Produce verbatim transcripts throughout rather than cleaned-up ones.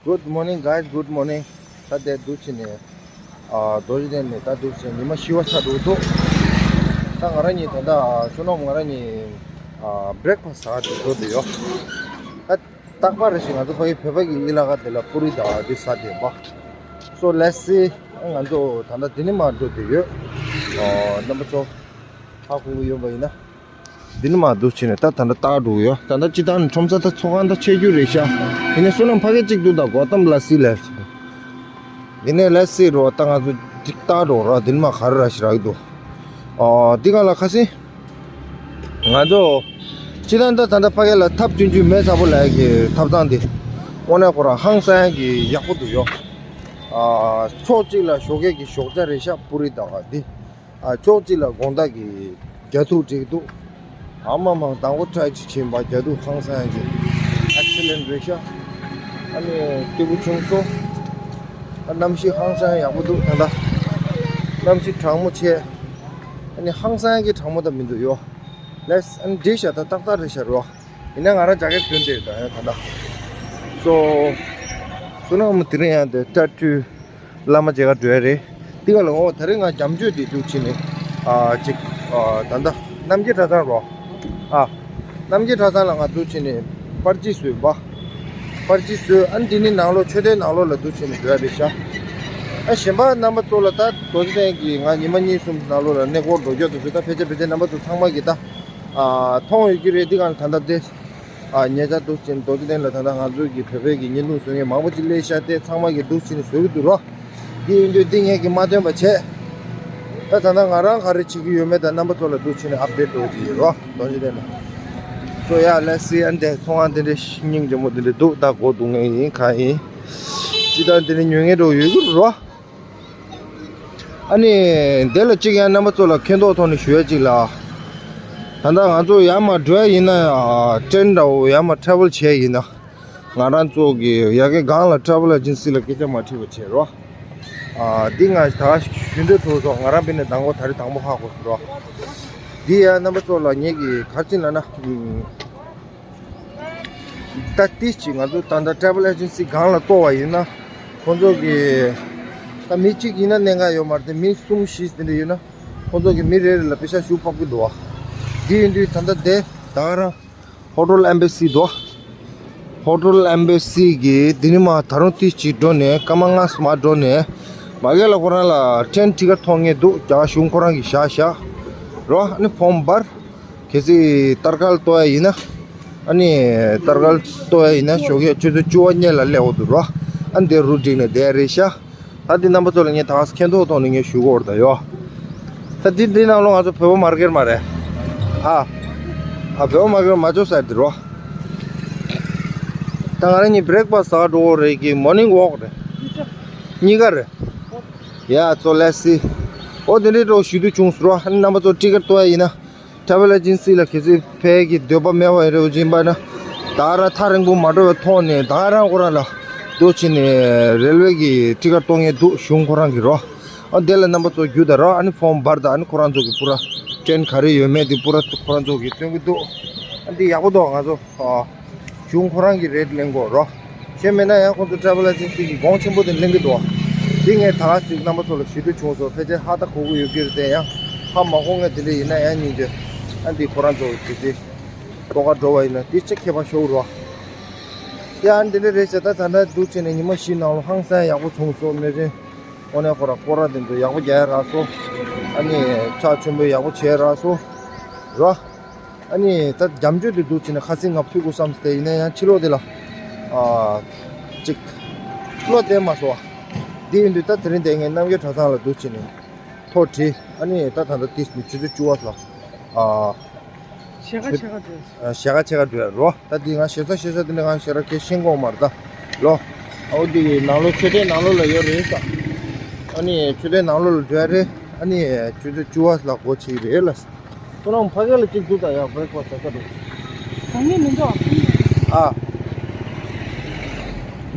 Good morning, guys. Good morning. ད་ལྟ་འདུག་བྱས་ནས་ཨ་རྡོ་རྗེ་གདན་ནས་ད་འདུག་བྱས་ཉི་མ་ཤི་བ་ཆགས་འགྲོ་འདུག་ད་ང་རང་གཉིས་ད་ལྟ་བསོད་ནམས་ང་རང་གཉིས་ཨ་བྷི་རེག་ཕ་སི་ཟ་འགྲོ་འདུག་ཡོད། ད་རྟག་པར་རེ་ཞིག་ང་ཚོ་ཕ་གི་བོད་པ་གི་ཨི་ལ་ཀ་དེ་ལ་པུ་རི་དང་འདི་ཟ་བསྡད་པ། So let's see. ང་ཚོ་ད་ལྟ་འདི་ནས་མར་འགྲོ་འདོད་ཡོད། ཨོ་རྣམ་པ་ཚོ་ཧ་གོ་གི་ཡོད་པ་ཡིན་ན། འདི་ནས་མར་འདུག་བྱས་ནས་ད་ད་ལྟ་རྟག་འགྲོ་གི་ཡོད། ད་ལྟ་སྤྱིར་བཏང་ནས་ཁྲོམ་ས་ད་ཚོགས་ཁང་ད་ཆེ་རྒྱུ་རེད་ཤག་ཡིན་ནའི་བསོད་ནམས་ཕ་གི་གཅིག་འདུག་ད་གོ་ཏམ་ལ་སི་ལས། འདི་ནས་ལ་སི་རོ་ད་ང་ཚོ་གཅིག་ལྟ་འགྲོ་ར། འདི་ནས་མར་ག་རེ་ར་ཞིག་རག་གི་འདུག་ཨོ་འདི་ག་ལ་ཁ་སི། ང་ཚོ་སྤྱིར་བཏང་ད་ད་ལྟ་ཕ་གི་ལ་ཐབ་ཆུང་ཆུང་མེད་ཚ་པོ་ལ་གི་ཐབ་ཚང་འདི་དངོས་གནས་ཁོ་རང་ཧང་སང་གི་ཡག་པོ་འདུག་ཡོ། ཨ་ཕྱོགས་གཅིག་ལ་ཞོགས་ཀས་ཀྱི་ཞོགས་ཇ་རེད་ཤག་པུ་རི་དང་འདི། ཨ་ཕྱོགས་གཅིག་ལ་དགོང་དག་གི་རྒྱ་ཐུག་སྒྲིག་འདུག་ཨ་མ་མ་དང་པོ་ཊ་རའི་ཅིག་བྱིན་པ། རྒྱ་ཐུག་ཧང་སང་གི་ཨེག་སི་ལེན་ཊི་རེད་ཤག་ཨ་ནི་སྐྱིད་པོ་བྱུང་སོང་། ཨ་གནམ་གཤིས་ཧང་སང་ཡག་པོ་འདུག་ད་ལྟ་གནམ་གཤིས་གྲང་མོ་བྱས། ཨ་ནི་ཧང་སང་གི་གྲང་མོ་ད་མི་འདུག་ཡོ། ལེས་ཨ་ནི་འགྲིག་ཤག་ད་ཏག་ཏག་རེད་ཤག་རོ། ཡིན་ན་ང་རང་ཇ་ཀེ་ཊི་གྱོན་བསྡད་ཡོད་ད་ཡང་ད་ལྟ། སོ། བསོད་ནམས་དེ་རིང་ཡང་དེ་ཊ་ཊུ་བླ་མ་མཇལ་ཁ་འགྲོ་ཡ་རེད། འདི་ག་ལ་འོ་ད་རེས་ང་རྒྱ་མཇུག་དེ་འདུག་བྱས་ནས་ཨ་ཅིག་ཨ་ད་ལྟ་རྣམ་རྒྱལ་གྲྭ་ཚང་རོ། ཨ་རྣམ་རྒྱལ་གྲྭ་ཚང་ལ་ང་འདུག་བྱས་ནས་པར་ཅི་བཟོས་པ། པར་ཅི་བཟོས། ཨ་ནི་འདི་ནི་ནང་ལོགས་མཆོད་རྟེན་ནང་ལོགས་ལ་འདུག་བྱས་ནས་འགྲོ་ཡ་རེད་ཤག་ཨ་གཞན་པ་རྣམ་པ་ཚོ་ལ་ད་རྡོ་རྗེ་གདན་གྱི་ང་ཉི་མ་གཉིས་གསུམ་ནང་ལོགས་ལ་གནས་སྐོར་འགྲོ་རྒྱུ་དེ་ཚོ་ད་ཕལ་ཆེར་ཕལ་ཆེར་རྣམ་པ་ཚོ་ཚང་མ་གི་ད། ཨ་མཐོང་ཡོད་ཀྱི་རེད། འདི་གང་ད་ལྟ་དེ་ཨ་ཉེ་ཆར་འདུག་ཅིང་རྡོ་རྗེ་གདན་ལ་ད་ལྟ་ང་ཚོའི་གི་བོད་པའི་གི་བརྙན་ཐུང་བཟོ་མཁན་མང་པོ་ཅིག་སླེབས་ཤག་དེ་ཚང་མ་གི་འདུག་ཅིང་བཟོ་གི་འདུག་རོ། འདི་ཡིན་དུས་འདི་ངས་གི་མ་སྟོན་པ་བྱས། ད་ད་ལྟ་ང་རང་ག་རེ་བྱེད་ཀྱི་ཡོད་མེད་ད་རྣམ་པ་ཚོ་ལ་འདུག་ཅིང་ཨབ་ཌེཊ་འགྲོ་གི་ཡོད་རོ། རྡོ་རྗེ་གདན་ལ། སོ་ཡ་ལེས་སི་ཨན་དེ་ཚོང་ཁང་དེ་འདྲའི་སྙིང་རྗེ་མོ་དེ་འདྲ་འདུག་ད་སྒོ་རྡུང་མཁན་ཡིན་གང་ཡིན། ཅི་ད་དེ་འདྲ་ཉོ་མཁན་འགྲོ་ཡོད་གི་རོ། ཨ་ནི་དེ་ལ་གཅིག་ཡང་རྣམ་པ་ཚོ་ལ་མཁྱེན་རྟོགས་ཐོག་ནས་ཞུ་ཡ་གཅིག་ལ། ད་ལྟ་ང་ཚོ་ཡར་མར་འགྲོ་ཡ་ཡིན་ན་ཡང་ཊེན་འདྲ་བོ་ཡར་མར་ཊ་རེ་ཝལ་བྱས་ཡིན་ན། ང་རང་ཚོ་གི་ཡ་གི་སྒང་ལ་ཊ་རེ་ཝལ་ཨེ་ཇེན་སི་ལ་སྐད་ཆ་མ་དྲིས་པ་བྱས་རོ། ཨ་འདི་ང་ད་ཞུ་འདོད་ཐུག་སོང་། ང་རང་དཔེར་ན་དང་པོ་ད་རེས་དང་པོ་ཧ་གོ་སོང་རོ། འདི་ཡ་རྣམ་པ་ཚོ་ལ་ངེད་ཀྱི་ག་རེ་བྱས་ལབ་ན། ད་ཏིས་ཅིག་ང་ཚོ་ད་ལྟ་ཊ་རེ་ཝལ་ཨེ་ཇེན་སི་སྒང་ལ་གཏོགས་པ་ཡིན་ན། ཁོང་ཚོ་གི་ད་མི་གཅིག་ཡིན་ན་གནད་འགག་ཡོད་མ་རེད་དེ། མི་གསུམ་བཞི་དེ་འདྲ་ཡོད་ན། ཁོང་ཚོ་གི་མི་རེ་རེ་ལ་པེ་ཤག་ཞུ་ཕོག་གི་འདུག་བ། འདི་ཡིན་དུས་ད་ལྟ་དེ་ད་ག་རང་ཧོ་ཊེལ་ཨེམ་བེ་སི་འདུག་ཧོ་ཊེལ་ཨེམ་བེ་སི་གི་འདི་ནས་མར་ད་རུང་ཏིས་ཅིག་འགྲོ་ནས་སྐར་མ་ལྔ་མར་འགྲོ་ནས། མ་གི་ལ་ཁོ་རང་ལ་ཊེན་ཊི་ཀེ་ཊི་ཐོབ་མཁན་འདུག་རྒྱ་གཞུང་ཁོ་རང་གི་བཞག་བཞག་རོ། ཨ་ནི་ཕོམ་འབར། གལ་སྲིད་ཏར་ཀལ་གཏོང་ཡ་ཡིན་ན། ཨ་ནི་ཏར་ཀལ་གཏོང་ཡ་ཡིན་ན་ཞོགས་ཀས་ཆུ་ཚོད་བཅུ་པ་སྔོན་ལ་སླེབས་དགོས་འདུག་རོ། ཨ་ནི་དེ་རུ་འགྲིག་ནས་བསྡད་རེད་ཤག་ད་འདི་རྣམ་པ་ཚོ་ལ་ངས་ད་ག་སེ་མཁྱེན་རྟོགས་ཐོག་ནས་ངས་ཞུ་དགོས་རེད་ད་ཡོ། ད་འདི་འདི་ནང་ལོགས་ང་ཚོ་བོད་པ་མ་རེད་མ་རེད། ཨ། ཨ་བོད་པ་མ་རེད་མ་འཇོག་ས་འདི་རོ། ད་ང་རང་གཉིས་བྷི་རེག་ཕ་སི་ཟ་འགྲོ་གི་རེད། གི་མོར་ནིང་ཝོག་རེད། གཉིས་ཀ་རེད། ཡ་ཚོ་ལེས་སི། ཨོ་དེ་འདྲའི་འགྲོ་ཞུ་འདོད་བྱུང་སོང་རོ། ཨ་ནི་རྣམ་པ་ཚོ་ཊི་ཀེ་ཊི་གཏོང་ཡ་ཡིན་ན། ཊ་རེ་ཝལ་ཨེ་ཇེན་སི་ལ་གལ་སྲིད་ཕེབས་ཀྱི་འདོད་པ་མེད་པ་ཡིན་རེད་བ་ཅིན་པ་ན། ད་རང་ཐག་རིང་པོ་མ་འགྲོ་བའི་ཐོག་ནས་ད་རང་ཁོ་རང་ལ་འདུག་བྱས་ནས་རེལ་ཝེ་གི་ཊི་ཀེ་ཊི་གཏོང་མཁན་འདུག་གཞུང་ཁོ་རང་གི་རོ། ཨ་དེ་ལ་རྣམ་པ་ཚོ་རྒྱུགས་དང་རོ། ཨ་ནི་ཕོམ་འབར་དང་། ཨ་ནི་ཁོ་རང་ཚོ་གི་པུ་ར་ཊེན་ག་རེ་ཡོད་མེད་དེ་པུ་ར་ཁོ་རང་ཚོ་གི་སྟོན་གི་འདུག་ཨ་འདི་ཡག་པོ་འདུག་ང་ཚོ་ཨ། གཞུང་ཁོ་རང་གི་རེཊ་ལེན་དགོས་རོ། གཞན་མེད་ན་ཡང་ཁོང་ཚོ་ཊ་རེ་ཝལ་ཨེ་ཇེན་སི་གི་གོང་ཆེན་པོ་དེ་ལེན་གི་འདུག་བ། འདི་ངས་ད་ག་ཅིག་རྣམ་པ་ཚོ་ལ་ཞུ་འདོད་བྱུང་སོང་། ཕལ་ཆེར་ཧ་ད་གོ་གི་ཡོད་ཀྱི་རེད་དེ། ཡང་ཧ་མ་གོ་མཁན་དེ་འདྲ་ཡིན་ན་ཡང་སྙིང་རྗེ། ཨ་འདི་ཁོ་རང་ཚོ་གི་དེ་ལྟོ་ག་འགྲོ་བ་ཡིན་ན་དེ་ཅིག་ཁྱད་པར་ཤོར་རོ། ཡ་ཨ་འདི་འདྲ་རེད་ཟེར། ད་ད་ལྟ་འདུག་བྱས་ནས་ཉི་མ་བཞི་ནང་ལོ་ཧང་སང་ཡག་པོ་བྱུང་སོང་། མེ་རེ་དངོས་གནས་ཁོ་ར་སྐོར་ར་དེ་ཚོ་ཡག་པོ་རྒྱག་ཡ་རག་སོང་། ཨ་ནི་ཕྱག་མཆོད་འབུལ་ཡག་པོ་བྱས་རག་སོང་རོ། ཨ་ནི་ད་རྒྱ་མཇུག་དེ་འདུག་བྱས་ནས་ཁ་སང་ང་ཕུལ་དགོས་བསམ་སྟེ། ཡིན་ན་ཡང་ཕྱི་ལོགས་དེ་ལ་ཨ་ཅིག་བློ་བདེ་མ་སོང་བ། འདི་ཡིན་དུས་ད་དེ་རིང་དེ་ངས་རྣམ་རྒྱལ་གྲྭ་ཚང་ལ་འདུག་བྱས་ནས་ཐོ་བྲིས། ཨ་ནི་ད་ད་ལྟ་ཏིས་ནི་ཆུ་ཚོད་བཅུ་པ་ལ་ཨ་ཞལ་ཁ་ཕྱེད་ཀ་འགྲོ། ཞལ་ཁ་ཕྱེད་ཀ་འགྲོ་ཡ་རོ། ད་འདི་ང་ཞེ་ས་ཞེ་ས་དེ་འདྲ་ང་ཞེ་དྲག་གི་ཤེས་ཀྱི་ཡོད་མ་རེད་ད་ལོ། ཨོ་འདི་ནང་ལོགས་མཆོད་རྟེན་ནང་ལོགས་ལ་ཡོད་རེད་ས། ཨ་ནི་མཆོད་རྟེན་ནང་ལོགས་ལ་འགྲོ་ཡ་རེད། ཨ་ནི་ཆུ་ཚོད་བཅུ་པ་ལ་སྒོ་ཕྱེ་གི་རེད་ལ། ཁོ་རང་ཕ་གི་ལ་གཅིག་འདུག་ད་ཡ་བྷི་རེག་ཕ་སི་ཟ་ས་འགྲོ། ཟ་མཁན་མི་འདུག་ཨ།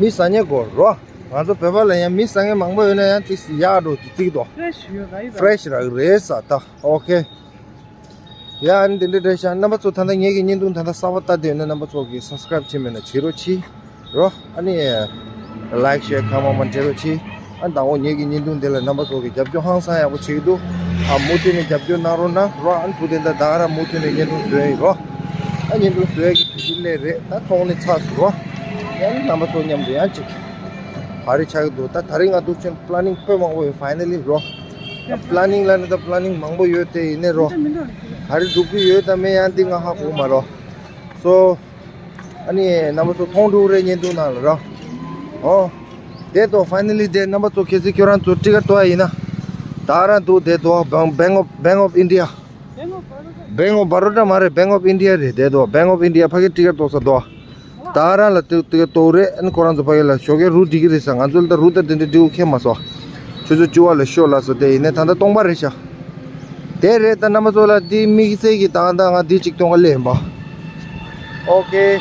མི་ཟ་མཁན་དགོས་རོ། ང་ཚོ་བོད་པ་ལ་ཡང་མི་ཟ་མཁན་མང་པོ་ཡོད་ན་ཡང་ཏིས་ཡག་འགྲོ་ཅིག་ཅིག་དོ། ཕི་རེ་ཤི་ཡོད་ར་ཡོད་ར། ཕི་རེ་ཤི་རག་གི་རེད་ས་ད། ཨོ་ཁེ། ཡ་ཨ་ནི་དེ་འདྲ་རེད་ཤག་རྣམ་པ་ཚོ་ད་ལྟ་ངེད་ཀྱི་བརྙན་ཐུང་ད་ལྟ་གསར་པ་ལྟ་བསྡད་ཡོད་ན་རྣམ་པ་ཚོ་གིས་སབ་སི་ཀ་རེབ་བྱས་མེད་ན་བྱེད་རོགས་གྱིས་རོ། ཨ་ནི་ ལའིཀ་ཤེར་ཁ་མ་མ་འབྲེལ་བ་ཆེ། ཨ་དང་པོ་ངེད་ཀྱི་བརྙན་ཐུང་དེ་ལ་རྣམ་པ་ཚོ་གི་རྒྱབ་སྐྱོར་ཧང་སང་ཡག་པོ་བྱེད་ཀྱི་འདུག་ཨ་མུ་མཐུད་ནས་རྒྱབ་སྐྱོར་གནང་རོགས་གནང་རོགས། ཨ་ནི་བུ་དེ་འདྲ་ད་ག་རང་མུ་མཐུད་ནས་བརྙན་ཐུང་བཟོས་ཡིན་རོགས། ཨ་བརྙན་ཐུང་བཟོས་ཡག་གི་དུས་ཚོད་སླེབས་རེད། ད་ཐོག་ནས་ཚར་སོང་རོགས། ཡང་ནི་རྣམ་པ་ཚོ་མཉམ་དུ་ཡང་ཅིག་ག་རེ་ཆགས་ཀྱི་འདུག་ད་དེ་རིང་ང་འདུག་ཆེན་པི་ལ་ནིང་དཔེ་མང་པོ་ཡོད། ཕའི་ནལ་ལི་རོགས། ད་པི་ལ་ནིང་ལ་ནི་ད་པི་ལ་ནིང་མང་པོ་ཡོད་དེ་ཡིན་ནའི་རོགས། ག་རེ་འགྲུབ་ཀྱི་ཡོད་དམ་མེད་ཡང་འདི་ང་ཧ་གོ་མ་རོགས། སོ། ཨ་ནི་རྣམ་པ་ཚོ་མཐོང་འགྲོ་གི་རེད། བརྙན་ཐུང་ནང་ལ་རོགས། ཨོ། དེ་དོ་ཕའི་ནལ་ལི་དེ་རྣམ་པ་ཚོ་གལ་སྲིད་ཁྱོད་རང་ཚོ་ཊི་ཀེ་ཊི་ལྟ་བ་ཡིན་ན། ད་རང་འདུག་དེ་དོ་Bank of Bank of India། Bank of Baroda མ་རེད། Bank of India རེད། དེ་དོ་Bank of India ཕ་གི་ཊི་ཀེ་ཊི་གཏོང་ས་དོ། ད་རང་ལ་ཊི་ཀེ་ཊི་གཏོང་རེད། ཨ་ནི་ཁོ་རང་ཚོ་ཕ་གི་ལ་ཞོགས་ཀས་རུ་འགྲིག་གི་རེད་ས། ང་ཚོ་ལ་ད་རུ་ད་དེ་འདྲ་འགྲིག་གི་མ་སོང་། ཆུ་ཚོད་བཅུ་པ་ལ་ཤོག་ལ་སོ་དེ་ཡིན་ནའི་ད་ལྟ་སྟོང་པ་རེད་ཤག་དེ་རེད། ད་རྣམ་པ་ཚོ་ལ་འདི་དམིགས་བསལ་གྱི་ད་ད་ང་འདི་གཅིག་སྟོན་ག་སླེབས་ཡིན་པ། ཨོ་ཀེ།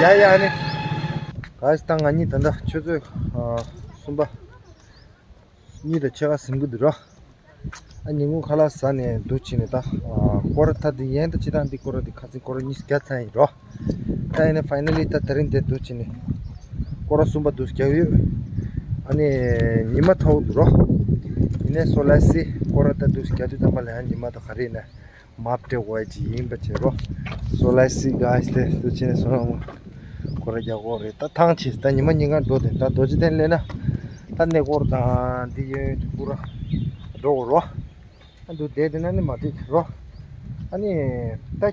ཡ་ཡ་ནི། ག་ས་ད་ང་གཉིས་ད་ལྟ་ཆུ་ཚོད་ཨ་གསུམ་པ་གཉིས་དང་ཕྱེད་ཀ་ཟིན་གི་འདུག་ར། ཨ་ཉིན་གུང་ཁ་ལག་ཟ་ནས་འདུག་བྱས་ནས་ད་ཨ་སྐོར་ར་ད་འདི་ཡན་ད་ཅི་ད་འདི་སྐོར་ར་འདི་ཁ་སང་སྐོར་ར་གཉིས་བརྒྱབ་ཚར་ཡིན་རོ། ད་ཡིན་ནའི་ཕའི་ནལ་ལི་ད་དེ་རིང་འདིར་འདུག་བྱས་ནས་སྐོར་ར་གསུམ་པ་འདུག་བརྒྱབ་ཡོད། ཨ་ནི་ཉི་མ་ཐའོ་འདུག་རོ། ཡིན་ནའི་སོ་ལ་སི་སྐོར་ར་ད་འདུག་བརྒྱབ་དུས་ཙམ་པ་ལ་ཡང་ཉི་མ་ད་ག་རེ་ཡིན་ན་མ་སྤྲད་དགོས་ཡ་ཅིག་ཡིན་པ་བྱེད་རོ། སོ་ལ་སི་ག་ཨིས་ཏེ་འདུག་བྱས་ནས་སོ་ལ་མ་སྐོར་ར་རྒྱག་དགོས་རེད། ད་ཐང་ཆད་ད་ཉི་མ་ཉིན་གང་འགྲོ་དེ་ད་རྡོ་རྗེ་གདན་སླེབས་ན་ད་གནས་སྐོར་དང་འདི་ཡོད་དེ་སྐོར་ར་འགྲོ་དགོས་རོ། ཨ་འདུག་བསྡད་དེ་ན་ནི་མ་འགྲིག་རོ། ཨ་ནི་ད་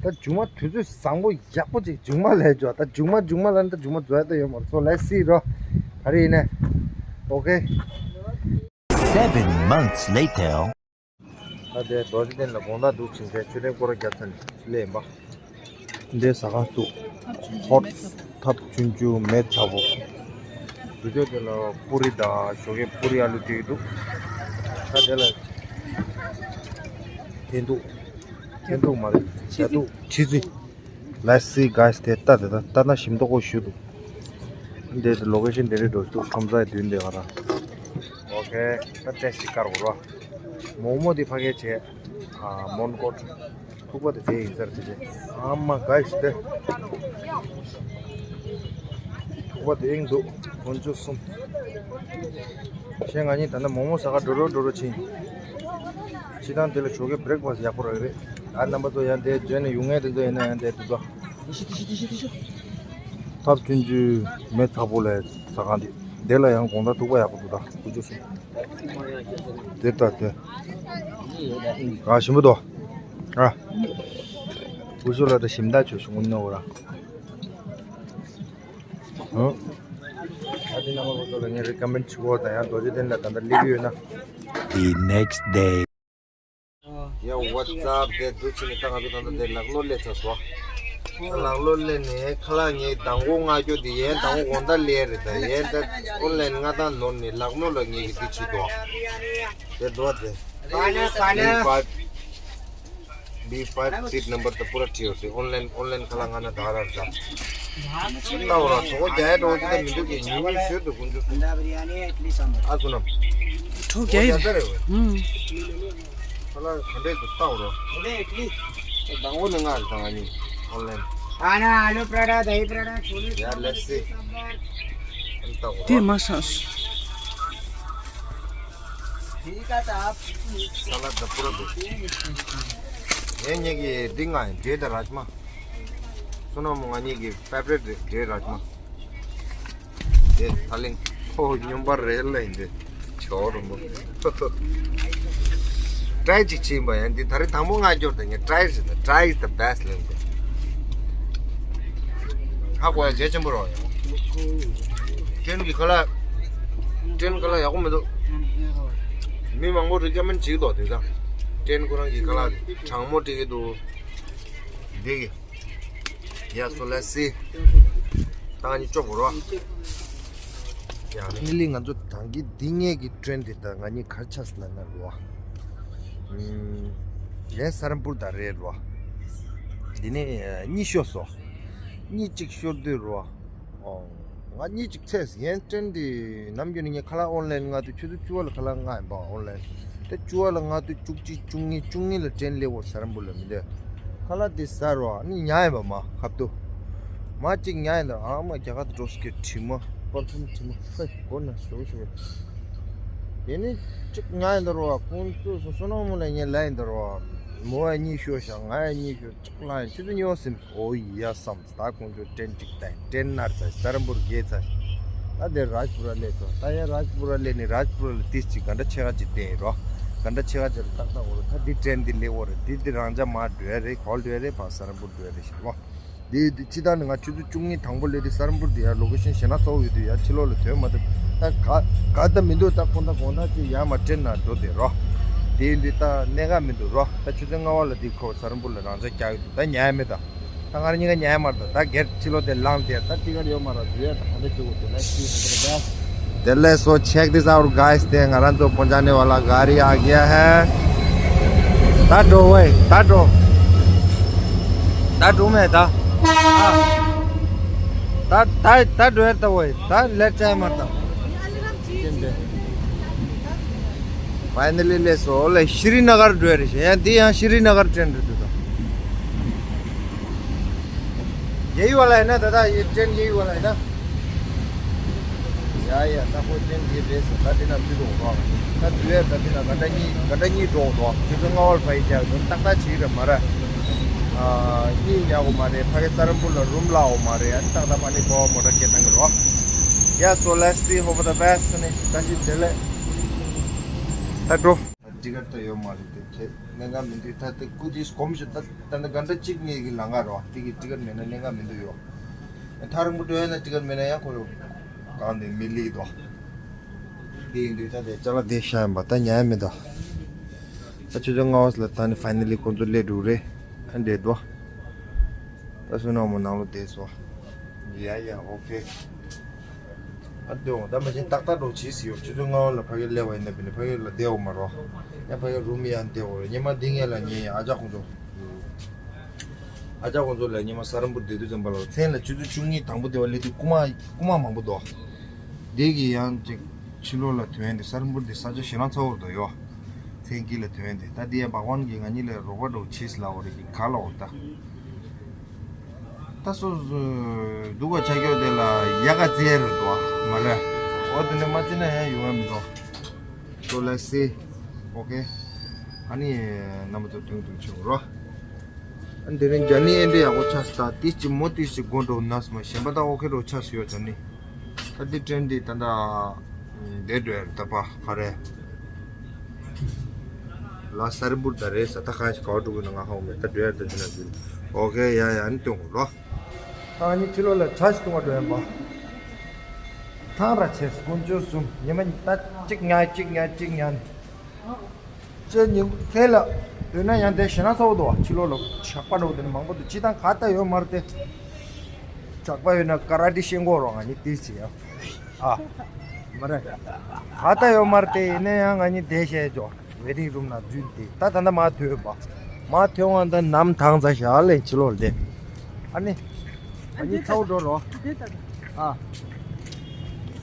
ད་མཇུག་མ་དུས་ཚོད་བཟང་པོ་ཡག་པོ་ཅིག་མཇུག་མ་ལས་འཇོག་ད་མཇུག་མ་མཇུག་མ་ལ་ནི་ད་མཇུག་མ་འཛོལ་ཡ་ད་ཡོད་མ་རེད། སོ་ལ་སི་རོ། ག་རེ་ཡིན་ནའི་ཨོ་ཀེ། Seven months later. ད་དེ་རྡོ་རྗེ་གདན་ལ་དགོང་དག་འདུག་ཕྱིན་ཚེ་མཆོད་རྟེན་སྐོར་ར་བརྒྱབ་ཚར་ནས་སླེབས་ཡིན་པ། འདི་ཟ་ཁང་བཙུགས། ཧོཊ་ཐབ་ཆུང་ཆུང་མེ་ཚ་པོ། དུས་ཚོད་དེ་ལ་པུ་རི་དང་ཞོགས་ཀས་པུ་རི་ཨ་ལུ་སྤྲད་འདུག་ད་དེ་ལ་འཐེན་ཐུག་འཐེན་ཐུག་མ་རེད། ཇ་ཐུག་ཆི་ཟི། ལ་སི་ག་ཨིས་ཏེ་ལྟ་དེ་ད་ལྟ་ན་ཞིམ་མདོག་ཁོ་ཞུ་འདུག་འདི་ལོ་ཀེ་ཤན་དེ་རེད་འགྲོ་འདུག་ཁྲོམ་སའི་མདུན་དེ་ག་རང་། ཨོ་ཀེ། ད་ཏེ་སི་ཀར་བོ་རོ། མོག་མོག་དེ་ཕ་གི་བྱས། ཨ་མོན་གྷོ། ཐུག་པ་དེ་དེ་ཡིན་ཟེར་དེ་རེད། ཨ་མ་ག་ཨིས་ཏེ། ཐུག་པ་དེ་ཨིན་འདུག་དཀོན་མཆོག་གསུམ། ཁྱེད་ང་གཉིས་ད་ནི་མོག་མོག་ཟ་ག་འགྲོ་རོགས་འགྲོ་རོགས་ཕྱིན། ཕྱི་ཐང་དེ་ལ་ཞོགས་ཀའི་བྷི་རེག་ཕ་སི་ཡག་པོ་རག་གི་རེད། ཨ་རྣམ་པ་ཚོ་ཡང་དེ་འཇོན་ནས་ཡོང་ངེས་དེ་ཚོ་ཡིན་ན་ཡང་དེ་དུ་ད། ཐབ་ཆུང་ཆུང་མེ་ཚ་པོ་ལས་ཟ་ཁང་དེ། དེ་ལ་ཡང་དགོང་དག་ཐུག་པ་ཡག་པོ་འདུག་ད་དཀོན་མཆོག་གསུམ། དེ་ལྟ་དེ། ཨ་ཞིམ་པོ་འདུག་ཨ། སྐུ་ཞབས་ལ་ད་ཞིམ་ད་ཆོ་ཞུ་ངུ་ཉོ་བ་ར། ཨ་དེ་རྣམ་པ་ཚོ་ལ་ངས་རི་ཀ་མེན་ཌི་ཞུ་བ་དང་ཡང་རྡོ་རྗེ་གདན་ལ་ད་ལྟ་སླེབས་ཡོད་ན། The next day. ཡ་ཝ་ཙ་ཨབ་དེ་འདུག་ཕྱིན་ནས་ད་ང་ཚོ་ད་ལྟ་དེ་ལག་ནོར་སླེབས་ཚར་སོང་། ད་ལག་ནོར་སླེབས་ནས་ཁ་ལག་ངས་མདང་དགོང་མངགས་རྒྱུ་དེ་ཡན་མདང་དགོང་དགོང་དག་སླེབས་རེད། ད་ཡན་ད་ཨོན་ལན་མངགས་སྟངས་ནོར་ནས་ལག་ནོར་ལ་ངས་ཀྱི་འདི་བྱེད་དོ། དེ་འགྲོ་དེ། B five B five seat number ད་པུ་ར་བྲིས་ཡོད་དེ། ཨོན་ལན་ཨོན་ལན་ཁ་ལག་མངགས་ན་ད་ར་ར་ད། ལྟ་བ་ར་གྲོགས་རྒྱ་ཡ་གྲོགས་ཅི་ད་མི་འདུག་གི་ཉུང་ཉུང་ཤོད་དུ་དཀོན་མཆོག་གསུམ། ཨ་ཚོ་ན། གྲོགས་རྒྱ་ཡ་རེད། ཨུམ། ཁ་ལག་ག་འདྲས་འདུག་ལྟ་བ་ར། མདང་དགོང་ནས་མངགས་རེད་ད་ང་གཉིས་ཨོན་ལན། खाना आलू पराठा, दही पराठा, छोले ཡ་ལེ་སི། ལྟ་བ་དེ་ར། མ་ཤག་ས་ལ་ད་པུ་ར་འདུག་ངས་ངེད་ཀྱི་འདི་ང་འབྲས་དང་ར་ཇ་མ། བསོད་ནམས་ང་གཉིས་ཀྱི་ཕེ་བ་རེཊ་འབྲས་ར་ཇ་མ། དེ་ད་ལིང་ཕོ་སྨྱོན་པ་རེད་ལ་ཡིན་དེ་ཇོ་རུ་མོ། ཊ་རའི་ཅིག་བྱིན་པ་ཡང་འདི་ད་རེས་དང་པོ་ང་སྐྱོར་དེ་ངས་ཊ་རའི་བྱེད་དེ། Try is the best ལ་ཡིན་དེ། ཧ་གོ་ཡ་གལ་ཆེན་པོ་རོ། ཡང་ཀྲེན་གྱི་ཁ་ལག་ཀྲེན་ཁ་ལག་ཡག་པོ་མི་འདུག་མི་མང་པོ་རི་ཀ་མེན་ཌི་བྱེད་ཀྱི་འདུག་དེང་སང་། ཀྲེན་ཁོ་རང་གི་ཁ་ལག་དེ་གྲང་མོ་སྤྲད་ཀྱི་འདུག་འདི་གི། ཡ་སོ་ལ་སི། ད་ང་གཉིས་སྐྱོབ་དགོས་རོ། ཡ་ཧྥི་ལི་ང་ཚོ་ད་གིན་འདི་ངེད་ཀྱི་ཊེན་འདི་ད་ང་གཉིས་གར་ཆགས་ལ་ན་རོ། ངས་སར་ནམ་པུར་ད་རེད་རོ། འདི་ནས་གཉིས་ཤོར་སོང་། གཉིས་གཅིག་ཤོར་དུས་རོ། ཨོ། ང་གཉིས་གཅིག་ཚེས་ཡན་ཊེན་འདི་ནམ་རྒྱུན་ནས་ངས་ཁ་ལག་ཨོན་ལན་མངགས་དུས་ཆུ་ཚོད་བཅུ་པ་ལ་ཁ་ལག་མངགས་ཡིན་པ་ཨོན་ལན། དེ་བཅུ་པ་ལ་མངགས་དུས་བཅུ་གཅིག་བཅུ་གཉིས་བཅུ་གཉིས་ལ་ཊེན་སླེབས་འོ་སར་ནམ་པུར་ལ་མི་འདོད། ཁ་ལག་དེ་ཟ་རོ་ཨ་ནི་ཉལ་ཡིན་པ་མ་ཁབ་ཏུ། མ་གཅིག་ཉལ་ཡིན་ད་རོ། ཨ་མ་རྒྱ་གར་དུ་འགྲོ་སྐད་དྲི་མ་པར་ཕུམ་དྲི་མ་ཧེ་སྒོ་ན་ཞོག་ཞོག་དེ་ནི་གཅིག་ཉལ་ཡིན་ད་རོ། ཁོང་ཚོས་སོ་སོ་ནོ་མོ་ལ་ཉལ་ལ་ཡིན་ད་རོ། མོ་ཡ་གཉིད་ཤོར་ཤག་ང་ཡ་གཉིད་ཤོར་གཅིག་ལ་ཡིན་ཆུ་ཚོད་གཉིས་པ་ཟིན། ཨོ་ཡ་བསམ། ད་ཁོང་ཚོས་ཏྲེན་གཅིག་བཏང་། ཏྲེན་ནར་ཚར། ས་རམ་པུར་བརྒལ་ཚར། ད་དེ་རཱཇ་པུ་ར་སླེབས་སོང་། ད་ཡ་རཱཇ་པུ་ར་སླེབས་ནི་རཱཇ་པུ་ར་ལ་ཏིས་ཅིག་ག་འདྲ་ཆེ་ཁ་ཅིག་བསྟན་རོ། ག་འདྲ་ཆེ་ཁ་ཅིག་ལ་ཏག་ཏག་འོ་རེད། ད་འདི་ཏྲེན་འདི་སླེབས་འོ་རེད། འདི་འདི་རང་ཅག་མར་འགྲོ་ཡ་རེད། གོལ་འགྲོ་ཡ་རེད། ཕར་ས་རམ་པུར་འགྲོ་ཡ་རེད་ཤག་རོ། འདི་འདི་ཕྱི་ད་ནི་ང་ཆུ་ཚོད་བཅུ་གཉིས་དང་པོ་སླེབས་དུས་ས་རམ་པུར་འདི་ཡ་ལོ་ཀེ་ཤན་ཞེ་ན་གཙོ་བོ་ཡོད་དུས་ཡ་ཕྱི་ལོགས་ལ་ཐོན་མ་ཐུབ། ད་ག་ག་ད་མི་འདུག་ད་ཁོང་ད་དགོང་ད་ཅིག་ཡར་མར་ཏྲེན་ནང་འགྲོ་བསྡད་རོ། དེ་ཡིན་དུས་ད་གནད་འགག་མི་འདུག་རོ། ད་ཆུ་ཚོད་ལྔ་པ་ལ་འདི་ཁོ་ས་རམ་པུར་ལ་རང་ཅག་རྒྱག་གི་འདུག་ད་ཉལ་མེད་ད། ད་ང་རང་གཉིས་ཀ་ཉལ་མར་ད། ད་སྒེར་ཕྱི་ལོགས་དེ་ལངས་དེ་ད་ཏི་ཀར་ཡོད་མ་ར། དུས་ཡ་ད་ཧ་ད་ཅུ་གོ་དེ་ལ་ཤི་ཧ་ད་ད། དེ་ལས་so check this out guys. དེ་ང་རང་ཚོ་པོན་ཅ་ནི་ཝ་ལ་ག་རི་ཨ་གི་ཡ་ཧེ། ད་འགྲོ་ཝེ། ད་འགྲོ། ད་འགྲོ་མེད་ད། ད་ད་ད་འགྲོ་ཡ་ད་ཝེ། ད་ལེར་ཅའི་མར་ད། Finally let's go. ལེ་ཤྲི་ན་གར་འགྲོ་རེད་ཤག་ཡང་འདི་ཡང་ཤྲི་ན་གར་ཏྲེན་རེད་འདུག་ད། ཡེ་ཡུ་བ་ལ་ཡིན་ན་ད་ད་ཡེ་ཏྲེན་ཡེ་ཡུ་བ་ལ་ཡིན་ན། ཡ་ཡ་ད་ཁོ་ཏྲེན་འདི་རེད་ཟེར། ད་འདི་ན་ཚུད་འགྲོ་འགྲོ། ད་དུས་ཡ་ད་འདི་ན་ག་འདྲ་གཉིས་ག་འདྲ་གཉིས་འགྲོ་འགྲོ། ཆུ་ཚོད་ལྔ་པར་ཕ་ཡི་རྒྱག་དོན་ཏག་ཏག་བྱེད་ཀྱི་རེད་མ་རེད། ཨ་གཉིད་ཉལ་དགོས་མ་རེད། ཕ་གི་ས་རམ་པུར་ལ་རུམ་ལ་འོ་མ་རེད། ཨ་ནི་ཏག་ཏག་ཕ་ནི་པོ་མོ་ཊ་སྐད་བཏང་གི་རོ། Yeah, so let's see, hope for the best ནི་ད་ཤི་དེ་ལས། ད་འགྲོ། ཊི་ཀེཊ་ད་ཡོད་མ་རེད་དེ་དེ་གནད་འགག་མི་འདུག་ད་དེ་སྐུ་དེ་གོམས་ཤིག་ད་ད་ནི་ག་འདྲ་གཅིག་གཉིས་ཀྱི་ལང་ག་རོ། དེ་གི་ཊི་ཀེཊ་མེད་ན་གནད་འགག་མི་འདུག་ཡོ། ཐག་རིང་པོ་འགྲོ་ཡ་ན་ཊི་ཀེཊ་མེད་ན་ཡང་ཁོ་རོ་གང་དེ་མི་ལི་དོ། དེ་ཡིན་དུས་ད་དེ་ཅ་ལག་དེ་ཤ་ཡིན་པ་ད་ཉལ་ཡ་མི་ད། ད་ཆུ་ཚོད་ལྔ་པ་ལ་ད་ནི་ཕའི་ནལ་ལི་ཁོ་ཚོ་སླེབས་འགྲོ་རེད། ཨ་འདྲེ་དོ། ད་སུ་ནང་མོ་ནང་ལོ་བསྡད་སོ། ཡ་ཡ་ཨོ་ཁེ། ཨ་འདྲེ་འོང་ད་མ་བྱན་ཏག་ཏག་འགྲོ་བྱེད་སི་ཡོ། ཆུ་ཚོད་ལྔ་པ་ལ་ཕ་གི་སླེབས་པ་ཡིན་ན་བི་ནི་ཕ་གི་ལ་བསྡད་འོ་མ་རོ། ཡང་ཕ་གི་རུམ་ཡང་བསྡད་འོ་རེད། ཉི་མ་འདི་ངས་ལ་ཉེ་ཡ་ཨ་ཅག་ཁོང་ཚོ། ཨ་ཅག་ཁོང་ཚོ་ལ་ཉི་མ་ས་རམ་པུར་བསྡད་དུས་ཙམ་པ་ལ་མཚན་ལ་ཆུ་ཚོད་བཅུ་གཉིས་དང་པོ་བསྡད་པ་སླེབས་དུས་རྐུ་མ་རྐུ་མ་མང་པོ་འདུག་འདི་གི་ཡང་ཅིག་ཕྱི་ལོགས་ལ་ཐོན་ཏེ་ས་རམ་པུར་འདི་ས་ཆ་ཞེ་ན་ཚ་བོར་འདུག་ཡོ། མཚན་དཀྱིལ་ལ་ཐོན་ཏེ་ད་འདི་ཡང་བག་ཝན་གྱིས་ང་གཉིས་ལ་རོགས་པ་འགྲོ་བྱེད་སི་ལ་འོ་རེད་ཀྱི་ག་ལ་འོ་ད། ད་སོ་སོ་སྡུག་ག་ཆ་སྐྱོ་དེ་ལ་ཡ་ག་ཙེ་རུ་དོ་མ་རེད། འོ་དེ་ནས་མ་ཙི་ན་ཡང་ཡོང་ཡ་མི་འདུག So let's see. Okay. ཨ་ནི་རྣམ་པ་ཚོ་དུང་དུང་ཆེ་བོ་རོ། ཨ་ནི་དེ་རིང་རྒྱ་ནི་ཨེ་འདྲ་ཡག་པོ་ཆགས་སོང་། ད་ཏིས་ཅི་མོ་ཏིས་ཅི་དགོང་དྲོ་ནས་མ་གཞན་པ་ད་ཨོ་ཁེ་རོ་ཆགས་སོང་ཡོད་རྒྱ་ནི། ད་འདི་ཏྲེན་འདི་ད་ད་འདི་འགྲོ་ཡ་ད་པ་ག་རེ། ལ་ས་རི་འབུར་ད་རེད་ས་ད་གང་ཞིག་ག་བ་འགྲོ་གི་ན་ང་ཧ་གོ་མེད། ད་འགྲོ་ཡ་ད་འདི་ན་འདི་ཨོ་ཁེ་ཡ་ཡ་ཨ་ནི་སྟོན་གོ་རོ། ད་ང་གཉིས་ཕྱི་ལོགས་ལ་ཇ་ཞིག་འཐུང་བ་འགྲོ་ཡིན་པ། ཐང་ར་ཆེ་དཀོན་མཆོག་གསུམ་ཉི་མ་ད་གཅིག་ཉལ་གཅིག་ཉལ་གཅིག་ཉལ་ནས། ཅེ་ཉིན་མཚན་ལ་འདོད་ན་ཡང་དེ་ཞེ་ན་ཚ་བོ་འདུག་བ། ཕྱི་ལོགས་ལ་ཇག་པ་འགྲོ་དེ་ནི་མང་པོ་འདུག་སྤྱི་བཏང་ག་ལྟ་ཡོད་མ་རེད་དེ། ཇག་པ་ཡོད་ན་ཀ་ར་ཏི་ཤེས་མཁོ་རོགས་ང་གཉིས་ཏིས་ཅི་ཡ། ཨ། མ་རེད། ག་ལྟ་ཡོད་མ་རེད་དེ་ཡིན་ན་ཡང་ང་གཉིས་དེ་བཤད་ཆོག་ཝེ་ཊིང་རུམ་ནང་འཛུལ་ཏེ་ད་ད་ལྟ་མ་ཐོན་པ། མ་ཐོན་བ་ད་ནམ་ཐང་ཚ་ཞག་ལས་ཕྱི་ལོགས་ལ་བསྡད། ཨ་ནི། ཨ་ནི་ཚ་བོ་འགྲོ་རོགས། ཨ།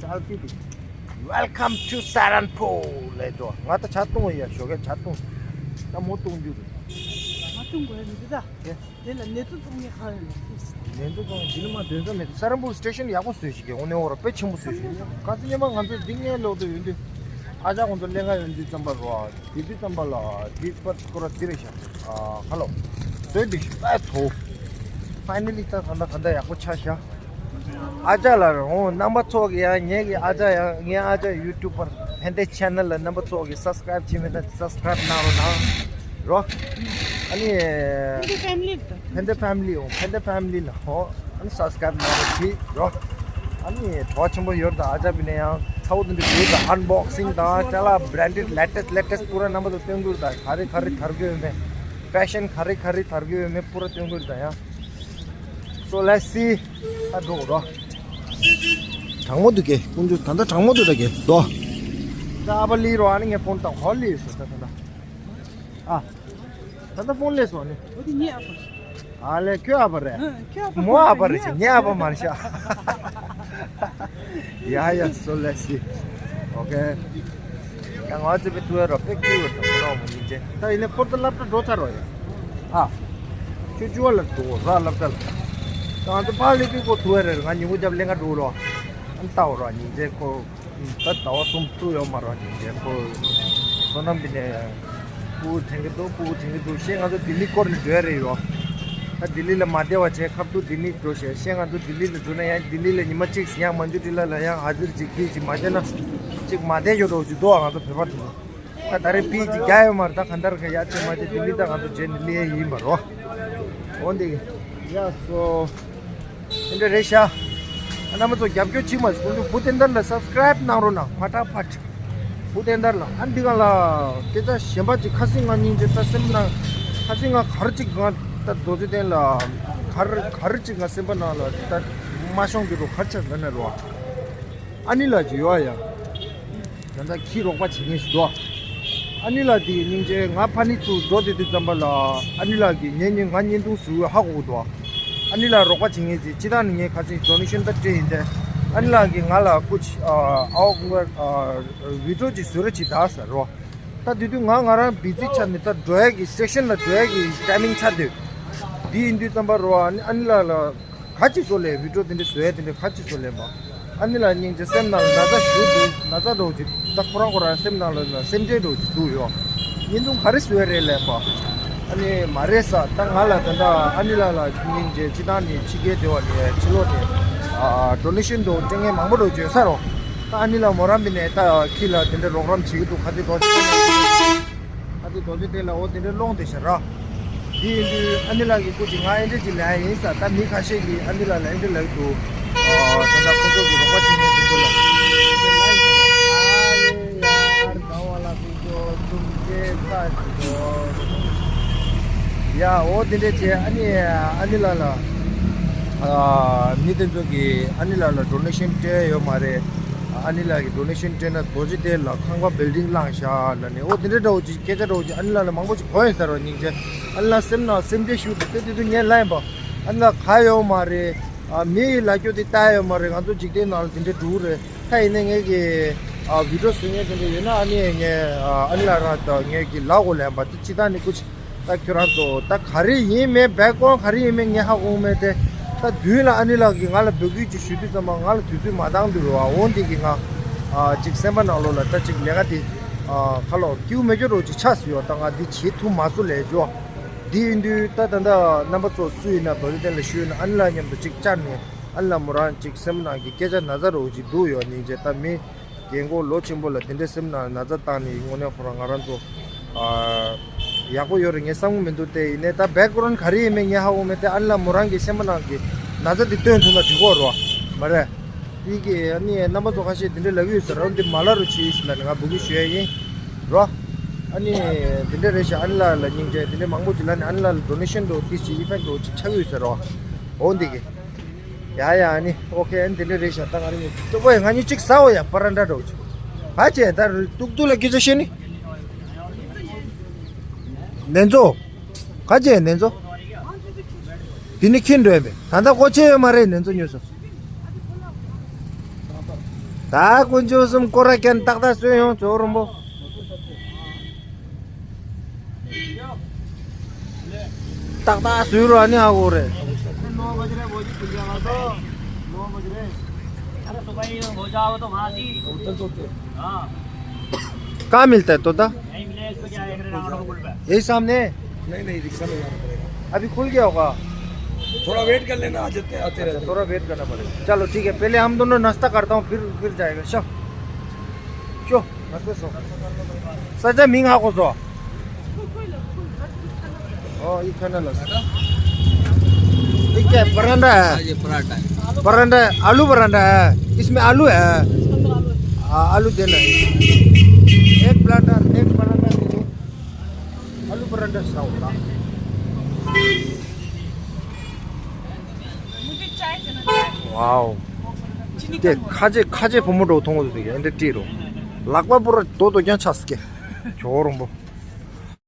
སལ་ཕི་དེ། Welcome to Saranpur ལས་འགྲོ། ང་ད་ཇ་བཏུང་ཡ་ཞོགས་ཀས་ཇ་བཏུང་། ད་མོ་བཏུང་རྒྱུ་རེད། ང་བཏུང་དགོས་ཡ་མི་འདུག་ད། དེ་ལ་ནེ་ཙོ་བཙོང་མཁན་ག་ཡོད་ན་ཤེས། ནེ་ཙོ་བཙོང་མཁན་འདི་ནི་མ་དོན་ས་མེད། ས་རམ་པུར་སི་ཊེ་ཤན་ཡག་པོ་བཟོས་ཤིག་གི་འོ་ནེ་འོ་ར་དཔེ་ཆེན་པོ་བཟོས་ཤིག་ཁ་སང་ཉི་མ་ང་ཚོ་འདི་ངའི་ལོག་ཏུ་ཡོད་དུས། ཨ་ཅག་ཁོང་ཚོ་ལེན་ག་ཡོང་དུས་ཙམ་པ་རོ། དེ་དུས་ཙམ་པ་ལ་དེ་པར་སྐོར་ར་དེ་རེད་ཤག་ཨ་ཧ་ལོ། བཟོས་འདུག་ཤག་ཨ་ཚོ། ཕའི་ནལ་ལི་ད་ད་ད་ད་ཡག་པོ་ཆགས་ཤག་ཨ་ཅག་ལ་རོ། རྣམ་པ་ཚོ་གི་ཡང་ངེད་ཀྱི་ཨ་ཅག་ཡང་ངའི་ཨ་ཅག་ཡུ་ཊུབ་པར་ཕན་བདེ་ཆེ་ནལ་ལ་རྣམ་པ་ཚོ་གི་སབ་སི་ཀ་རེབ་བྱེད་མེད་ན་སབ་སི་ཀ་རེབ་གནང་རོགས་གནང་། རོ། ཨ་ནི། ཕན་བདེ་ཕེ་མི་ལི་དང་། ཕན་བདེ་ཕེ་མི་ལི་འོ། ཕན་བདེ་ཕེ་མི་ལི་ལ་འོ། ཨ་ནི་སབ་སི་ཀ་རེབ་གནང་རོགས་གྱིས་རོ། ཨ་ནི་གྲོགས་ཆེན་པོ་ཡོད་དང་ཨ་ཅག་བི་ནས་ཡང་ཚ་བོ་དེ་འདྲ་ཡོད་དང་ཨན་བོག་སིང་དང་ཅ་ལག་བྷ་རན་ཌེཌ་ལེ་ཊེ་སི་ཊི་ལེ་ཊེ་སི་ཊི་པུ་ར་རྣམ་པ་ཚོ་སྟོན་གྱི་ཡོད་དང་ག་རེ་ག་རེ་དར་གྱི་ཡོད་མེད། ཕེ་ཤན་ག་རེ་ག་རེ་དར་གྱི་ཡོད་མེད་པུ་ར་སྟོན་གྱི་ཡོད་དང་ཡང་། So let's see. ད་འགྲོ་རོ། གྲང་མོ་འདུག་གེ་ཀུན་འཇུ་ད་ལྟ་གྲང་མོ་འདུག་ད་གེ་དོ། ད་ཨ་པ་ལི་རོ། ཨ་ནི་ངས་ཕོན་བཏང་ཧོ་ལི་སོ་ད་ད་ད། ཨ། ད་ལྟ་ཕོན་སླེབས་སོང་ནི། འོ་དེ་ངའི་ཨ་ཕ། ཨ་ལས་ཁྱོད་ཨ་ཕ་རེད། ཨ་ཁྱོད་ཨ་ཕ་མོ་ཨ་ཕ་རེད་ཤག་ངའི་ཨ་ཕ་མ་རེད་ཤག་ཡ་ཡ་so let's see. Okay. ཡང་ང་ཚོ་བི་ཐུ་ཨེ་རོ་པེག་ཐུ་ཨེ་རོ་ཁོ་ན་མོ་ཉིན་ཅན་ད་ཡིན་ན་ཕོར་ད་སློབ་གྲྭ་འགྲོ་ཚར་རོ་ཡ། ཨ། ཁྱོད་བཅུ་བ་ལ་འགྲོ་ར་སློབ་གྲྭ་ལ། ང་ཚོ་ཕར་སླེབས་དུས་ཁོ་ཐུག་ཡ་རེད། ང་ཉིན་གུང་རྒྱབ་ལེན་ག་འགྲོ་རོགས། ཨ་ནི་ལྟ་འོ་རོགས་ཉིན་མཚན་ཁོ། ད་ཟླ་བ་གསུམ་ཐུག་ཡོད་མ་རོགས་ཉིན་མཚན་ཁོ། བསོད་ནམས་པི་ནས། སྤུ་གུ་དྲན་གི་འདུག་སྤུ་གུ་དྲན་གི་འདུག་ཤེས་ང་ཚོ་ལྡི་ལི་སྐོར་ལ་འགྲོ་ཡ་རེད་ཡོད། ད་ལྡི་ལི་ལ་མ་བསྡད་པ་བྱས་ཁ་ཐུག་ལྡི་ལི་འགྲོ་ཞེས་ཤེས་ང་ཚོ་ལྡི་ལི་ལ་འགྲོ་ན་ཡང་ལྡི་ལི་ལ་ཉི་མ་གཅིག་ཡང་མ་འཇུ་ཏི་ལ་ལ་ཡང་ཧ་ཛིར་གཅིག་གིས་གཅིག་མ་བྱས་ན། གཅིག་མ་བསྡད་ཡོད་འགྲོ་གཅིག་འདུག་ང་ཚོ་བོད་པ་དེ་ཚོ། ད་ད་རེས་པི་ཅིག་རྒྱག་ཡོད་མ་རེད། ད་གང་ལྟར་ག་ཡ་ཅིག་མ་བྱས་ལྡི་ལི་ད་ང་ཚོ་རྗེས་ནས་སླེབས་ཡིན་པ་རོ། འོ་འདི། ཡ་སོ། དེ་འདྲ་རེད་ཤག་ཨ་རྣམ་པ་ཚོ་རྒྱབ་སྐྱོར་བྱེད་མ་ཞུ་གུ་བུ་དེ་འདར་ལ་སབ་སི་ཀ་རེབ་གནང་རོགས་གནང་། ཕ་ཏྲ་ཕ་ཏྲ། བུ་དེ་འདར་ལ་ཨ་འདི་ག་ལ། སྐད་ཆ་གཞན་པ་ཅིག་ཁ་སིང་ང་སྙིང་རྗེ་ད་སེམས་ནང་། ཁ་སིང་ང་གར་ཅིག་ང་ད་རྡོ་རྗེ་གདན་ལ། གར་གར་ཅིག་ང་སེམས་པ་ནང་ལ་ད་མ་ཤོང་གི་རོ་གར་ཆ་ལ་ན་རོ། ཨ་ནི་ལ་ཅིག་ཡོད་ཨ་ཡ། ད་ལྟ་ཁྱི་རོགས་པ་བྱེད་མཁན་ཞིག་འདུག་ཨ་ནི་ལགས་དེ་སྙིང་རྗེ། ང་ཕ་ནི་ཚུར་འགྲོ་དེ་དུས་ཙམ་པ་ལ་ཨ་ནི་ལགས་ཀྱིས་ངའི་ཉིན་ང་བརྙན་ཐུང་བཟོ་ཧ་གོ་གི་འདུག་ཨ་ནི་ལགས་རོགས་པ་བྱེད་མཁན་ཅིག་སྤྱི་བཏང་ནས་ངས་ཁ་སང་ཌོ་ནེ་ཤན་ད་སྤྲད་ཡིན་ཏེ། ཨ་ནི་ལགས་ཀྱིས་ང་ལ་ཀུ་ཆ་ཨ་ཨའོ་ཀུང་ཀ་ཨ་བི་ཌི་ཡོ་ཅིག་བཟོ་རོགས་བྱེད་ད་ཟེར་རོ། ད་དེ་དུས་ང་ང་རང་བི་ཛི་ཆགས་ནས་ད་འགྲོ་ཡ་གི་སེག་ཤན་ལ་འགྲོ་ཡ་གི་ཊའི་མིང་ཆགས་དུས། འདི་ཡིན་དུས་ཙམ་པ་རོ་ཨ་ནི་ཨ་ནི་ལགས་ལ། ག་ཅི་བཟོ་ལས་བི་ཌི་ཡོ་དེ་འདྲ་བཟོ་ཡ་དེ་འདྲ་ག་ཅི་བཟོ་ལས་མ། ཨ་ནི་ལགས་སྙིང་རྗེ་སེམས་ནང་ལ་ན་ཚ་ཞུ་འདུག་ན་ཚ་འདྲ་བོ་ཅིག་ད་ཁོ་རང་ཁོ་རང་སེམས་ནང་ལ་ལ་སེམས་ཁྲལ་འདྲ་བོ་ཅིག་འདུག་ཡོད། བརྙན་ཐུང་ག་རེ་བཟོ་ཡ་རེད་ལབ་པ། ཨ་ནི་མ་རེད་ས་ད་ང་ལ་ད་ལྟ་ཨ་ནི་ལགས་ལ་སྙིང་རྗེ་སྤྱི་བཏང་ནས་ཕྱི་རྒྱལ་དེ་བ་ནས་ཕྱི་ལོགས་ནས་ཨ་ཌོ་ནེ་ཤན་འདྲ་བོ་སྤྲད་མཁན་མང་པོ་འདྲ་བོ་ཅིག་ཡོད་ས་རོ། ད་ཨ་ནི་ལགས་མོ་རང་མི་ནས་ད་ཁྱི་ལ་དེ་འདྲ་རོགས་རམ་བྱེད་ཀྱི་འདུག་ཁ་ཚིག་རྡོ་ཆེ། ཨ་ཏི་རྡོ་རྗེ་གདན་ལ་འོ་དེ་འདྲའི་སློང་དེ་ཤ་ར། དེ་ཡིན་དུས་ཨ་ནི་ལགས་ཀྱི་སྐུ་མཁྱེན་ང་ཨེ་འདྲ་ཅིག་ལབ་ཡ་ཡིན་ས། ད་མི་ཁ་ཤས་ཀྱིས་ཨ་ནི་ལགས་ལ་ཨེ་འདྲ་ལབ་ཀྱི་འདུག་ཨོ་ད་ལྟ་ཁོ་ཚོ་གི་རོགས་པ་བྱེད་མཁན་དེ་ཚོ་ལ། ཡ་འོ་དེ་འདྲ་བྱས་ཨ་ནི་ཨ་ནི་ལགས་ལ། ཨ་མི་དེ་ཚོ་གིས་ཨ་ནི་ལགས་ལ་ཌོ་ནེ་ཤན་སྤྲད་ཡོད་མ་རེད། ཨ་ནི་ལགས་ཀྱིས་ཌོ་ནེ་ཤན་སྤྲད་ན་རྡོ་རྗེ་གདན་ལ་ཁང་པ་བིལ་ཌིང་བླངས་ཤག་ལབ་ནས་འོ་དེ་འདྲ་འདྲ་བོ་ཅིག་སྐད་ཆ་འདྲ་བོ་ཅིག་ཨ་ནི་ལགས་ལ་མང་པོ་ཅིག་གོ་ཡིན་ས་རོ་སྙིང་རྗེ། ཨ་ནི་ལགས་སེམས་ནང་སེམས་ཁྲལ་ཞུ་དེ་དེ་དུས་ངས་ལབ་ཡིན་པ། ཨ་ནི་ལགས་ག་ཡོད་མ་རེད། ཨ་མི་ཡི་ལབ་རྒྱུ་དེ་ལྟ་ཡོད་མ་རེད། ང་ཚོ་འཇིག་རྟེན་ནང་ལ་དེ་འདྲ་འགྲོ་གི་རེད། ད་ཡིན་ནའི་ངས་ཀྱི་ཨ་བི་ཌི་ཡོ་བཟོ་མཁན་དེ་འདྲ་ཡོད་ན་ཨ་ནི་ངས་ཨ་ཨ་ནི་ལགས་རང་དང་ངས་ཀྱི་ལབ་དགོས་ལབ་ཡིན་པ་དེ་སྤྱི་བཏང་ནས་སྐུ་མཁྱེན། ད་ཁྱོད་རང་ཚོ་ད་ག་རེ་ཡིན་མིན་བེག་གི་རའུན་ཌི་ག་རེ་ཡིན་མིན་ངས་ཧ་གོ་མེད་དེ། ད་མདུན་ལ་ཨ་ནི་ལགས་ཀྱིས་ང་ལ་འབོད་སྐུལ་ཅིག་ཞུ་དུས་ཙམ་པ་ང་ལ་དུས་ཚོད་མ་འདང་དུས་རེད་བ། འོ་འདི་གིས་ང་ཨ་ཅིག་སེམས་པ་ནང་ལོགས་ལ་ད་ཅིག་ལས་ཀ་དེ་ཨ་ཁ་ལོ་སྐྱིད་པོ་མེད་རྒྱུ་རོ་ཅིག་ཆགས་སོང་ཡོད། ད་ང་འདི་བྱེད་ཐུབ་མ་སོང་ལས་འཇོ། འདི་ཡིན་དུས་ད་ད་ལྟ་རྣམ་པ་ཚོ་སུ་ཡིན་ན་རྡོ་རྗེ་གདན་ལ་ཞུས་ན་ཨ་ནི་ལགས་མཉམ་དུ་ཅིག་བཅར་ནས་ཨ་ནི་ལགས་མོ་རང་ཅིག་སེམས་ནང་གི་སྐད་ཆ་ན་ཚ་རོ་ཅིག་འདུག་ཡོད་སྙིང་རྗེ། ད་མི། རྒན་གོག་ལོ་ཆེན་པོ་ལ་དེ་འདྲའི་སེམས་ནང་ན་ཚ་བཏང་ནས་དངོས་གནས་ཁོ་རང་ང་རང་ཚོ་ཨ་ཡག་པོ་ཡོད་རེད་ངས་བསམ་གི་མི་འདུག་སྟེ། ཡིན་ནའི་ད་བེག་གི་རའུན་ཌི་ག་རེ་ཡིན་མིན་ངས་ཧ་གོ་མེད་དེ། ཨ་ནི་ལགས་མོ་རང་གི་སེམས་པ་ནང་གི་ན་ཚ་དེ་སྟོན་ཐུབ་ན་འགྲིག་གོ་རོ། མ་རེད། དེ་གི་ཨ་ནི་རྣམ་པ་ཚོ་ཁ་ཤས་དེ་འདྲ་ལབ་ཀྱི་ཡོད་ཟེར་རོ། འདི་མ་ལབ་རོགས་བྱེད་ཟེར་ལབ་ནས་ང་འབོད་སྐུལ་ཞུ་ཡ་ཡིན་རོ། ཨ་ནི་དེ་འདྲ་རེད་ཤག་ཨ་ནི་ལགས་ལ་སྙིང་རྗེ་དེ་འདྲ་མང་པོ་ཅིག་ལབ་ནས་ཨ་ནི་ལགས་ལ་ཌོ་ནེ་ཤན་འགྲོ་དེ་ཅིག་ཨི་ཕེག་འགྲོ་ཅིག་ཆགས་ཀྱི་ཡོད་ཟེར་རོ། འོ་འདི་གི། ཡ་ཡ་ཨ་ནི་ཨོ་ཁེ་ཨ་ནི་དེ་འདྲ་རེད་ཤག་ད་ང་རང་ཉིད་ཅོག་པོ་ཡ་ང་གཉིས་གཅིག་ཟ་འོ་ཡ་པ་རན་ཏྲ་འགྲོ་ཅིག་ག་བྱས་ད་ཏུག་ཏུག་ལ་སྐད་ཆ་བཤད་ནི། ནན་ཚོ། ག་བྱས་ནན་ཚོ། དེ་ནི་ཁྱེར་འགྲོ་ཡ་མེད། ད་ལྟ་ཀོ་ཆེ་ཡོད་མ་རེད་ནན་ཚོ་ཉོས་སོང་། ད་དཀོན་མཆོག་གསུམ་སྐོར་ར་ཀན་ཏག་ཏག་སོན་ཡོང་ཇོ་རོང་པོ། ཏག་ཏག་སུས་རོ་ཨ་ནི་ཧ་གོ་རེད། अरे सुबह ही हो जाओ तो वहाँ से ही। होटल तो होते हैं। हाँ। कहाँ मिलता है तोता? यहीं मिले, इसको क्या है, रावण पुल पे। यही सामने है? नहीं, नहीं, रिक्शा में जाना पड़ेगा। अभी खुल गया होगा। थोड़ा वेट कर लेना, आ जाते, आते रहते हैं। थोड़ा वेट करना पड़ेगा। चलो ठीक है, पहले हम दोनों नाश्ता करता हूँ, फिर फिर जाएगा। Show show. ས་ཆ་མིང་ཧ་གོ་སོང་། ཨོ་ཡི་ཁ་ན་ལ། ये क्या है? परांठा है। हाँ, ये पराठा है। परांठा है, आलू परांठा है। इसमें आलू है। हाँ, आलू देना है। एक पराठा, एक पराठा दे दो। आलू पराठा साउथ का। मुझे चाय देना, चाय। वाओ। चीनी कम हो। ཁ་ཆེ་ཁ་ཆེ་བུ་མོ་འགྲོ་མཐོང་གི་འདུག་ཨེ་འདྲ་བྲིས་རོ། ལག་པ་པོ་ར་དོ་དོ་ཀྱང་ཆགས་སྐད། ཇོ་རོང་པོ།